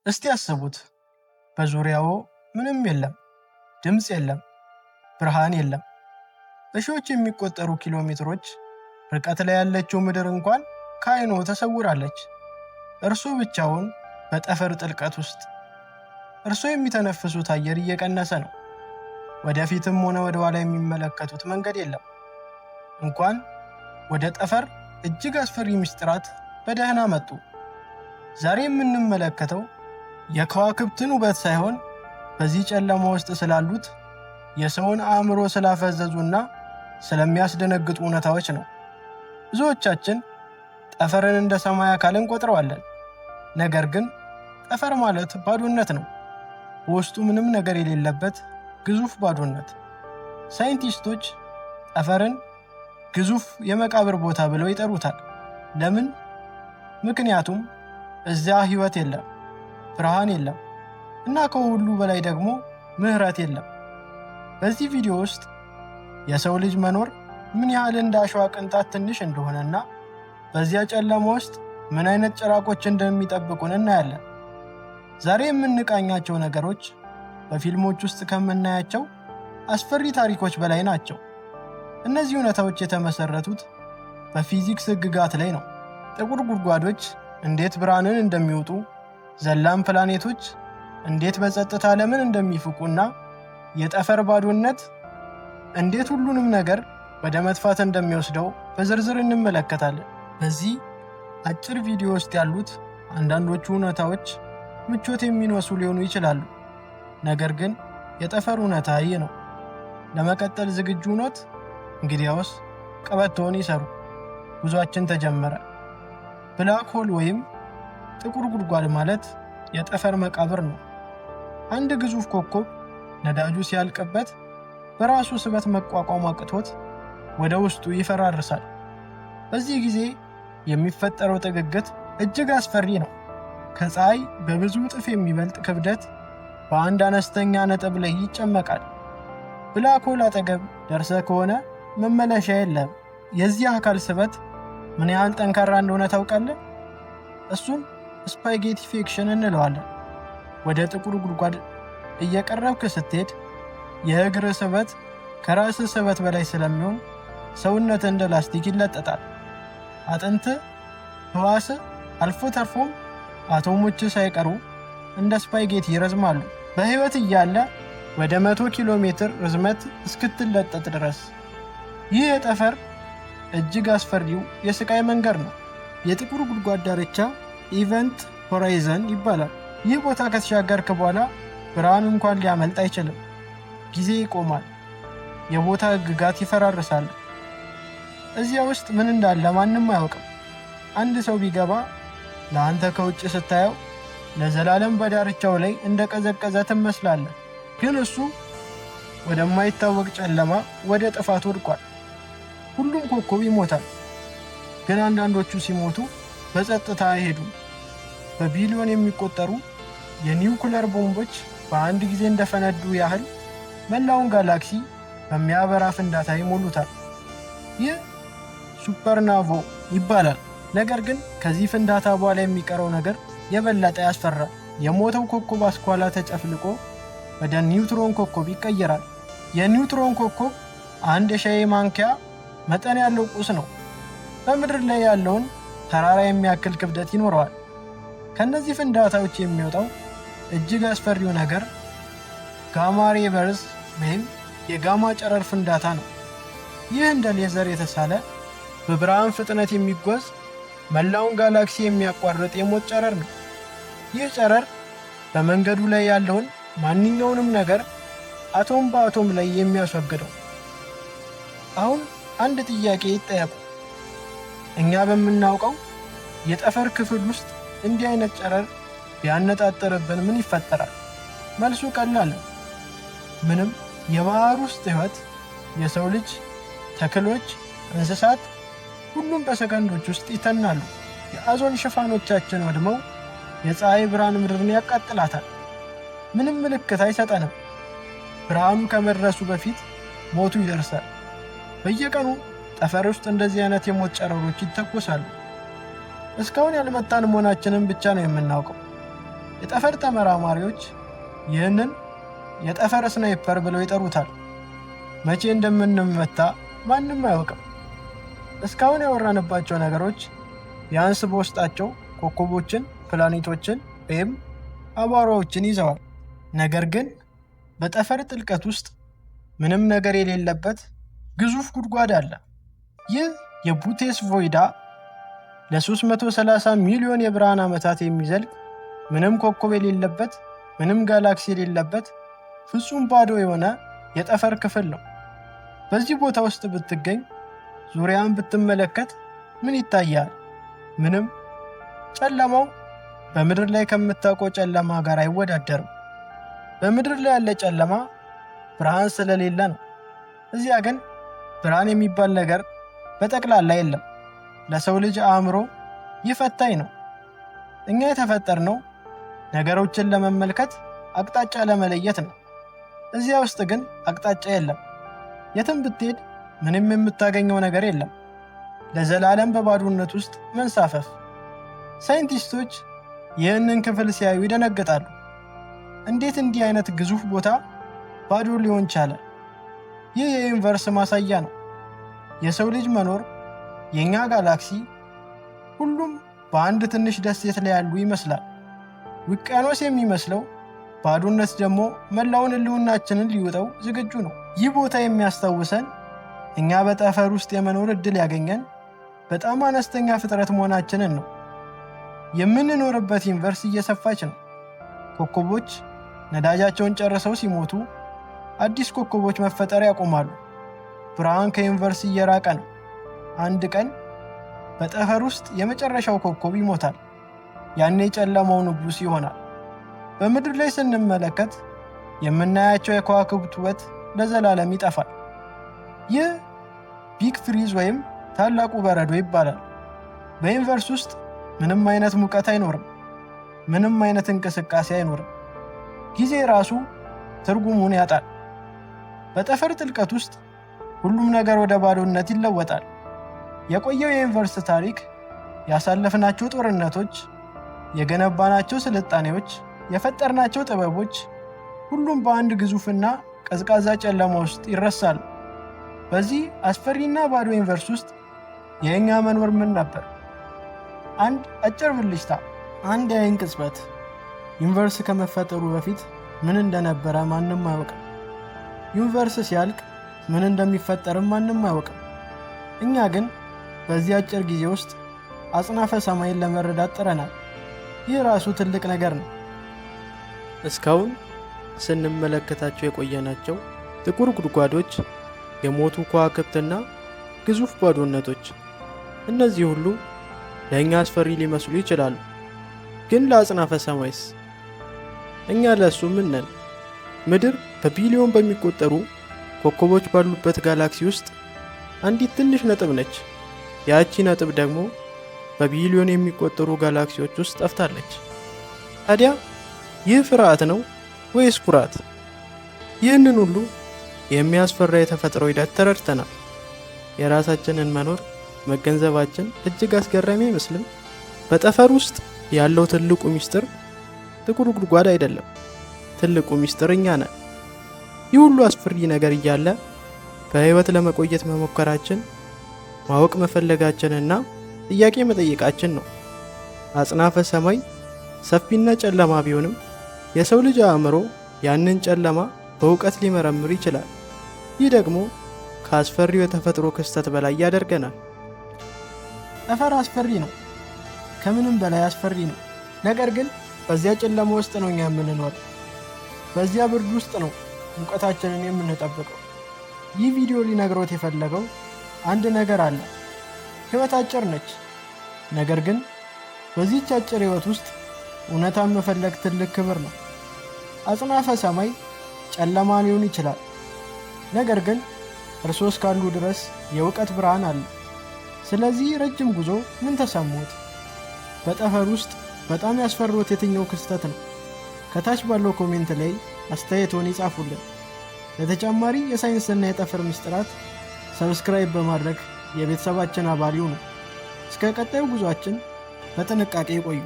እስቲ አስቡት፣ በዙሪያዎ ምንም የለም፣ ድምፅ የለም፣ ብርሃን የለም። በሺዎች የሚቆጠሩ ኪሎ ሜትሮች ርቀት ላይ ያለችው ምድር እንኳን ከዓይንዎ ተሰውራለች። እርሱ ብቻውን በጠፈር ጥልቀት ውስጥ። እርሶ የሚተነፍሱት አየር እየቀነሰ ነው። ወደፊትም ሆነ ወደ ኋላ የሚመለከቱት መንገድ የለም። እንኳን ወደ ጠፈር እጅግ አስፈሪ ምስጢራት በደህና መጡ። ዛሬ የምንመለከተው የከዋክብትን ውበት ሳይሆን በዚህ ጨለማ ውስጥ ስላሉት፣ የሰውን አእምሮ ስላፈዘዙና ስለሚያስደነግጡ እውነታዎች ነው። ብዙዎቻችን ጠፈርን እንደ ሰማይ አካል እንቆጥረዋለን። ነገር ግን ጠፈር ማለት ባዶነት ነው። በውስጡ ምንም ነገር የሌለበት ግዙፍ ባዶነት። ሳይንቲስቶች ጠፈርን ግዙፍ የመቃብር ቦታ ብለው ይጠሩታል። ለምን? ምክንያቱም እዚያ ሕይወት የለም፣ ብርሃን የለም እና ከሁሉ በላይ ደግሞ ምህረት የለም። በዚህ ቪዲዮ ውስጥ የሰው ልጅ መኖር ምን ያህል እንደ አሸዋ ቅንጣት ትንሽ እንደሆነና በዚያ ጨለማ ውስጥ ምን አይነት ጭራቆች እንደሚጠብቁን እናያለን። ዛሬ የምንቃኛቸው ነገሮች በፊልሞች ውስጥ ከምናያቸው አስፈሪ ታሪኮች በላይ ናቸው። እነዚህ እውነታዎች የተመሰረቱት በፊዚክስ ሕግጋት ላይ ነው። ጥቁር ጉድጓዶች እንዴት ብርሃንን እንደሚውጡ፣ ዘላን ፕላኔቶች እንዴት በጸጥታ ዓለምን እንደሚፍቁና የጠፈር ባዶነት እንዴት ሁሉንም ነገር ወደ መጥፋት እንደሚወስደው በዝርዝር እንመለከታለን። በዚህ አጭር ቪዲዮ ውስጥ ያሉት አንዳንዶቹ እውነታዎች ምቾት የሚነሱ ሊሆኑ ይችላሉ። ነገር ግን የጠፈር እውነታ ይህ ነው። ለመቀጠል ዝግጁ ኖት? እንግዲያውስ ቀበቶውን ይሰሩ። ጉዟችን ተጀመረ። Black hole ወይም ጥቁር ጉድጓድ ማለት የጠፈር መቃብር ነው። አንድ ግዙፍ ኮከብ ነዳጁ ሲያልቅበት በራሱ ስበት መቋቋም አቅቶት ወደ ውስጡ ይፈራርሳል። በዚህ ጊዜ የሚፈጠረው ጥግግት እጅግ አስፈሪ ነው። ከፀሐይ በብዙ እጥፍ የሚበልጥ ክብደት በአንድ አነስተኛ ነጥብ ላይ ይጨመቃል። Black hole አጠገብ ደርሰህ ከሆነ መመለሻ የለም። የዚህ አካል ስበት ምን ያህል ጠንካራ እንደሆነ ታውቃለህ? እሱን spaghettification እንለዋለን። ወደ ጥቁር ጉድጓድ እየቀረብክ ስትሄድ የእግርህ ስበት ከራስህ ስበት በላይ ስለሚሆን ሰውነትህ እንደ ላስቲክ ይለጠጣል። አጥንት፣ ህዋስ፣ አልፎ ተርፎም አቶሞች ሳይቀሩ እንደ ስፓጌቲ ይረዝማሉ። በሕይወት እያለ ወደ 100 ኪሎ ሜትር ርዝመት እስክትለጠጥ ድረስ። ይህ የጠፈር እጅግ አስፈሪው የስቃይ መንገድ ነው። የጥቁር ጉድጓድ ዳርቻ event horizon ይባላል። ይህ ቦታ ከተሻገርክ በኋላ ብርሃን እንኳን ሊያመልጥ አይችልም። ጊዜ ይቆማል። የቦታ ሕግጋት ይፈራርሳሉ። እዚያ ውስጥ ምን እንዳለ ማንም አያውቅም። አንድ ሰው ቢገባ ለአንተ ከውጭ ስታየው ለዘላለም በዳርቻው ላይ እንደ ቀዘቀዘ ትመስላለህ። ግን እሱ ወደማይታወቅ ጨለማ፣ ወደ ጥፋት ወድቋል። ሁሉም ኮከብ ይሞታል። ግን አንዳንዶቹ ሲሞቱ በጸጥታ አይሄዱም። በቢሊዮን የሚቆጠሩ የኒውክለር ቦምቦች በአንድ ጊዜ እንደፈነዱ ያህል መላውን ጋላክሲ በሚያበራ ፍንዳታ ይሞሉታል። ይህ supernova ይባላል። ነገር ግን ከዚህ ፍንዳታ በኋላ የሚቀረው ነገር የበለጠ ያስፈራል። የሞተው ኮከብ አስኳላ ተጨፍልቆ ወደ ኒውትሮን ኮከብ ይቀየራል። የኒውትሮን ኮከብ አንድ የሻይ ማንኪያ መጠን ያለው ቁስ ነው። በምድር ላይ ያለውን ተራራ የሚያክል ክብደት ይኖረዋል። ከእነዚህ ፍንዳታዎች የሚወጣው እጅግ አስፈሪው ነገር gamma ray burst ወይም የጋማ ጨረር ፍንዳታ ነው። ይህ እንደ ሌዘር የተሳለ፣ በብርሃን ፍጥነት የሚጓዝ፣ መላውን ጋላክሲ የሚያቋርጥ የሞት ጨረር ነው። ይህ ጨረር በመንገዱ ላይ ያለውን ማንኛውንም ነገር አቶም በአቶም ላይ የሚያስወግደው። አሁን አንድ ጥያቄ ይጠየቁ። እኛ በምናውቀው የጠፈር ክፍል ውስጥ እንዲህ አይነት ጨረር ቢያነጣጥርብን ምን ይፈጠራል? መልሱ ቀላል ነው። ምንም። የባህር ውስጥ ሕይወት፣ የሰው ልጅ፣ ተክሎች፣ እንስሳት፣ ሁሉም በሰከንዶች ውስጥ ይተናሉ። የኦዞን ሽፋኖቻችን ወድመው የፀሐይ ብርሃን ምድርን ያቃጥላታል። ምንም ምልክት አይሰጠንም። ብርሃኑ ከመድረሱ በፊት ሞቱ ይደርሳል። በየቀኑ ጠፈር ውስጥ እንደዚህ አይነት የሞት ጨረሮች ይተኮሳሉ። እስካሁን ያልመታን መሆናችንን ብቻ ነው የምናውቀው። የጠፈር ተመራማሪዎች ይህንን የጠፈር sniper ብለው ይጠሩታል። መቼ እንደምንመታ ማንም አያውቅም። እስካሁን ያወራንባቸው ነገሮች ቢያንስ በውስጣቸው ኮከቦችን፣ ፕላኔቶችን ወይም አቧራዎችን ይዘዋል። ነገር ግን በጠፈር ጥልቀት ውስጥ ምንም ነገር የሌለበት ግዙፍ ጉድጓድ አለ። ይህ የ Boötes Void ለ330 ሚሊዮን የብርሃን ዓመታት የሚዘልቅ፣ ምንም ኮከብ የሌለበት፣ ምንም ጋላክሲ የሌለበት፣ ፍጹም ባዶ የሆነ የጠፈር ክፍል ነው። በዚህ ቦታ ውስጥ ብትገኝ፣ ዙሪያህን ብትመለከት ምን ይታያል? ምንም። ጨለማው በምድር ላይ ከምታውቀው ጨለማ ጋር አይወዳደርም። በምድር ላይ ያለ ጨለማ ብርሃን ስለሌለ ነው። እዚያ ግን ብርሃን የሚባል ነገር በጠቅላላ የለም። ለሰው ልጅ አእምሮ ይህ ፈታኝ ነው። እኛ የተፈጠርነው ነገሮችን ለመመልከት፣ አቅጣጫ ለመለየት ነው። እዚያ ውስጥ ግን አቅጣጫ የለም። የትም ብትሄድ ምንም የምታገኘው ነገር የለም። ለዘላለም በባዶነት ውስጥ መንሳፈፍ። ሳይንቲስቶች ይህንን ክፍል ሲያዩ ይደነግጣሉ። እንዴት እንዲህ አይነት ግዙፍ ቦታ ባዶ ሊሆን ቻለ? ይህ የ universe ማሳያ ነው። የሰው ልጅ መኖር፣ የእኛ ጋላክሲ፣ ሁሉም በአንድ ትንሽ ደሴት ላይ ያሉ ይመስላል። ውቅያኖስ የሚመስለው ባዶነት ደግሞ መላውን ሕልውናችንን ሊውጠው ዝግጁ ነው። ይህ ቦታ የሚያስታውሰን እኛ በጠፈር ውስጥ የመኖር ዕድል ያገኘን በጣም አነስተኛ ፍጥረት መሆናችንን ነው። የምንኖርበት universe እየሰፋች ነው። ኮከቦች ነዳጃቸውን ጨርሰው ሲሞቱ አዲስ ኮከቦች መፈጠር ያቆማሉ። ብርሃን ከ universe እየራቀ ነው። አንድ ቀን በጠፈር ውስጥ የመጨረሻው ኮከብ ይሞታል። ያኔ ጨለማው ንጉሥ ይሆናል። በምድር ላይ ስንመለከት የምናያቸው የከዋክብት ውበት ለዘላለም ይጠፋል። ይህ Big Freeze ወይም ታላቁ በረዶ ይባላል። በ universe ውስጥ ምንም አይነት ሙቀት አይኖርም። ምንም አይነት እንቅስቃሴ አይኖርም። ጊዜ ራሱ ትርጉሙን ያጣል። በጠፈር ጥልቀት ውስጥ ሁሉም ነገር ወደ ባዶነት ይለወጣል። የቆየው የ universe ታሪክ፣ ያሳለፍናቸው ጦርነቶች፣ የገነባናቸው ስልጣኔዎች፣ የፈጠርናቸው ጥበቦች፣ ሁሉም በአንድ ግዙፍና ቀዝቃዛ ጨለማ ውስጥ ይረሳሉ። በዚህ አስፈሪና ባዶ universe ውስጥ የእኛ መኖር ምን ነበር? አንድ አጭር ብልጭታ፣ አንድ የአይን ቅጽበት። Universe ከመፈጠሩ በፊት ምን እንደነበረ ማንም አያውቅም። Universe ሲያልቅ ምን እንደሚፈጠርም ማንም አያውቅም። እኛ ግን በዚህ አጭር ጊዜ ውስጥ አጽናፈ ሰማይን ለመረዳት ጥረናል። ይህ ራሱ ትልቅ ነገር ነው። እስካሁን ስንመለከታቸው የቆየናቸው ጥቁር ጉድጓዶች፣ የሞቱ ከዋክብትና ግዙፍ ባዶነቶች፣ እነዚህ ሁሉ ለእኛ አስፈሪ ሊመስሉ ይችላሉ። ግን ለአጽናፈ ሰማይስ? እኛ ለእሱ ምን ነን? ምድር በቢሊዮን በሚቆጠሩ ኮከቦች ባሉበት ጋላክሲ ውስጥ አንዲት ትንሽ ነጥብ ነች። ያቺ ነጥብ ደግሞ በቢሊዮን የሚቆጠሩ ጋላክሲዎች ውስጥ ጠፍታለች። ታዲያ ይህ ፍርሃት ነው ወይስ ኩራት? ይህንን ሁሉ የሚያስፈራ የተፈጥሮ ሂደት ተረድተናል። የራሳችንን መኖር መገንዘባችን እጅግ አስገራሚ አይመስልም? በጠፈር ውስጥ ያለው ትልቁ ሚስጥር ጥቁር ጉድጓድ አይደለም። ትልቁ ሚስጥር እኛ ነን። ይህ ሁሉ አስፈሪ ነገር እያለ በሕይወት ለመቆየት መሞከራችን፣ ማወቅ መፈለጋችንና ጥያቄ መጠየቃችን ነው። አጽናፈ ሰማይ ሰፊና ጨለማ ቢሆንም የሰው ልጅ አእምሮ ያንን ጨለማ በእውቀት ሊመረምር ይችላል። ይህ ደግሞ ከአስፈሪው የተፈጥሮ ክስተት በላይ ያደርገናል። ጠፈር አስፈሪ ነው፣ ከምንም በላይ አስፈሪ ነው። ነገር ግን በዚያ ጨለማ ውስጥ ነው እኛ የምንኖረው። በዚያ ብርድ ውስጥ ነው ሙቀታችንን የምንጠብቀው። ይህ ቪዲዮ ሊነግሮት የፈለገው አንድ ነገር አለ። ሕይወት አጭር ነች። ነገር ግን በዚህች አጭር ሕይወት ውስጥ እውነታን መፈለግ ትልቅ ክብር ነው። አጽናፈ ሰማይ ጨለማ ሊሆን ይችላል። ነገር ግን እርስዎ እስካሉ ድረስ የእውቀት ብርሃን አለ። ስለዚህ ረጅም ጉዞ ምን ተሰማዎት? በጠፈር ውስጥ በጣም ያስፈራዎት የትኛው ክስተት ነው? ከታች ባለው comment ላይ አስተያየትዎን ይጻፉልን። ለተጨማሪ የሳይንስና የጠፈር ምስጢራት subscribe በማድረግ የቤተሰባችን አባል ይሁኑ። እስከ ቀጣዩ ጉዟችን በጥንቃቄ ይቆዩ።